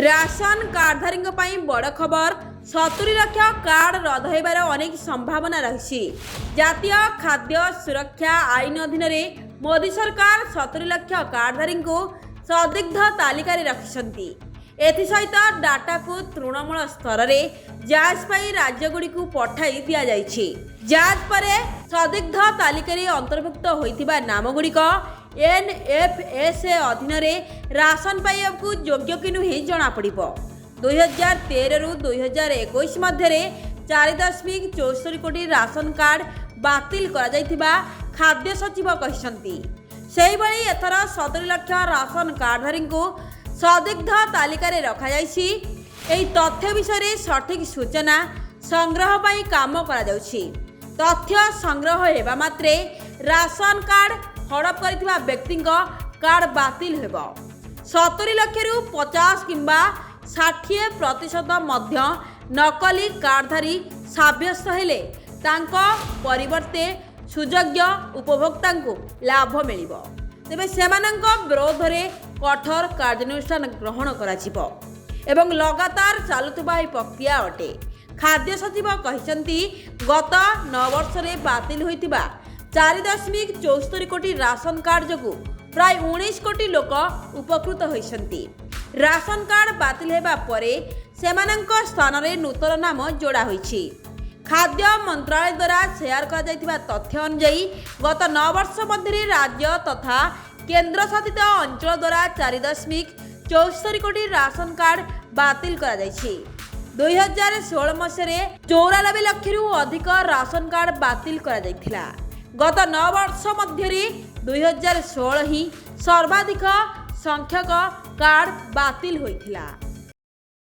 Ration କାର୍ଡଧାରୀଙ୍କ ପାଇଁ ବଡ଼ ଖବର। 70 ଲକ୍ଷ କାର୍ଡ ରଦ୍ଦ ହେବାର ଅନେକ ସମ୍ଭାବନା ରହିଛି। ଜାତୀୟ ଖାଦ୍ୟ ସୁରକ୍ଷା ଆଇନ ଅଧୀନରେ ମୋଦି ସରକାର 70 ଲକ୍ଷ କାର୍ଡଧାରୀଙ୍କୁ ସନ୍ଦିଗ୍ଧ ତାଲିକାରେ ରଖିଛନ୍ତି। ଏଥିସହିତ ଡାଟାକୁ ତୃଣମୂଳ ସ୍ତରରେ ଯାଞ୍ଚ ପାଇଁ ରାଜ୍ୟଗୁଡ଼ିକୁ ପଠାଇ ଦିଆଯାଇଛି। ଯାଞ୍ଚ ପରେ ସନ୍ଦିଗ୍ଧ ତାଲିକାରେ ଅନ୍ତର୍ଭୁକ୍ତ ହୋଇଥିବା ନାମଗୁଡ଼ିକ ଏନ୍ଏଫ୍ଏସ୍ଏ ଅଧୀନରେ ରାସନ ପାଇବାକୁ ଯୋଗ୍ୟ କି ନୁହେଁ ଜଣାପଡ଼ିବ। 2013ରୁ 2021 ମଧ୍ୟରେ 4.74 କୋଟି ରାସନ କାର୍ଡ ବାତିଲ କରାଯାଇଥିବା ଖାଦ୍ୟ ସଚିବ କହିଛନ୍ତି। ସେହିଭଳି ଏଥର 70 ଲକ୍ଷ ରାସନ କାର୍ଡଧାରୀଙ୍କୁ ସନ୍ଦିଗ୍ଧ ତାଲିକାରେ ରଖାଯାଇଛି। ଏହି ତଥ୍ୟ ବିଷୟରେ ସଠିକ୍ ସୂଚନା ସଂଗ୍ରହ ପାଇଁ କାମ କରାଯାଉଛି। ତଥ୍ୟ ସଂଗ୍ରହ ହେବା ମାତ୍ରେ ରାସନ କାର୍ଡ ହଡପ କରିଥିବା ବ୍ୟକ୍ତିଙ୍କ କାର୍ଡ ବାତିଲ ହେବ। 70 ଲକ୍ଷରୁ 50 କିମ୍ବା 60% ମଧ୍ୟ ନକଲି କାର୍ଡଧାରୀ ସାବ୍ୟସ୍ତ ହେଲେ ତାଙ୍କ ପରିବର୍ତ୍ତେ ସୁଯୋଗ୍ୟ ଉପଭୋକ୍ତାଙ୍କୁ ଲାଭ ମିଳିବ। ତେବେ ସେମାନଙ୍କ ବିରୋଧରେ କଠୋର କାର୍ଯ୍ୟାନୁଷ୍ଠାନ ଗ୍ରହଣ କରାଯିବ ଏବଂ ଲଗାତାର ଚାଲୁଥିବା ଏହି ପ୍ରକ୍ରିୟା ଅଟେ। ଖାଦ୍ୟ ସଚିବ କହିଛନ୍ତି, ଗତ 9 ବର୍ଷରେ ବାତିଲ ହୋଇଥିବା 4.74 କୋଟି ରାସନ କାର୍ଡ ଯୋଗୁଁ ପ୍ରାୟ 19 କୋଟି ଲୋକ ଉପକୃତ ହୋଇଛନ୍ତି। ରାସନ କାର୍ଡ ବାତିଲ ହେବା ପରେ ସେମାନଙ୍କ ସ୍ଥାନରେ ନୂତନ ନାମ ଯୋଡ଼ା ହୋଇଛି। ଖାଦ୍ୟ ମନ୍ତ୍ରାଳୟ ଦ୍ୱାରା ସେୟାର କରାଯାଇଥିବା ତଥ୍ୟ ଅନୁଯାୟୀ, ଗତ 9 ବର୍ଷ ମଧ୍ୟରେ ରାଜ୍ୟ ତଥା କେନ୍ଦ୍ରଶାସିତ ଅଞ୍ଚଳ ଦ୍ୱାରା 4.74 କୋଟି ରାସନ କାର୍ଡ ବାତିଲ କରାଯାଇଛି। 2016 ମସିହାରେ 94 ଲକ୍ଷରୁ ଅଧିକ ରାସନ କାର୍ଡ ବାତିଲ କରାଯାଇଥିଲା। ଗତ 9 ବର୍ଷ ମଧ୍ୟରେ 2016 ହିଁ ସର୍ବାଧିକ ସଂଖ୍ୟକ କାର୍ଡ ବାତିଲ ହୋଇଥିଲା।